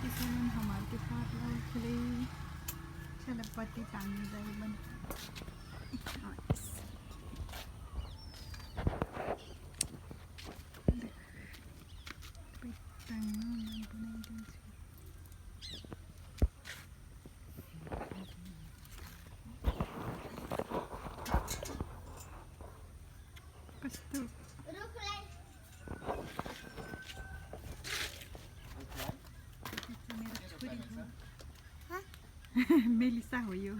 किसान हमारे के साथ रहो खिले चल पत्ती टांगने जाए बन कस्तो मेलिसा हो यो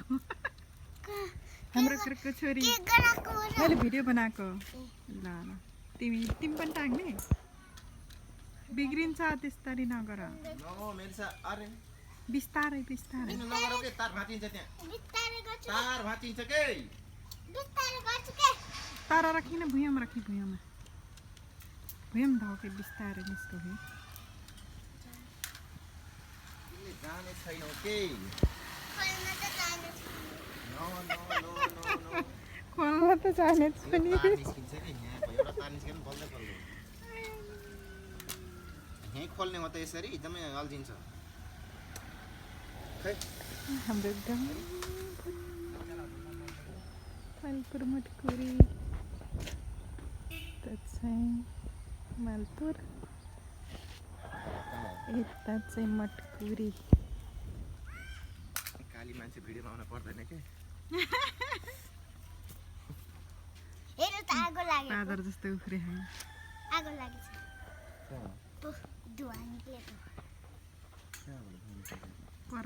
हाम्रो घरको छोरी मैले भिडियो बनाएको ल ल तिमी पनि टाग्ने बिग्रिन्छ त्यसरी नगर बिस्तारै बिस्तारै तारा राखिन भुइँमा राखी भुइँमा धके बिस्तारै निस्को है खोल्न त जाने छैन खोल्ने हो त यसरी एकदमै अल्झिन्छ हाम्रो एकदम मालपुर मटकुरी त चाहिँ मालपुर यता चाहिँ मटकुरी काली मान्छे भिडियोमा आउन पर्दैन के हेर त आगो लाग्यो पादर जस्तो उफ्रे है आगो लागेछ तो धुवा निक्लेको पर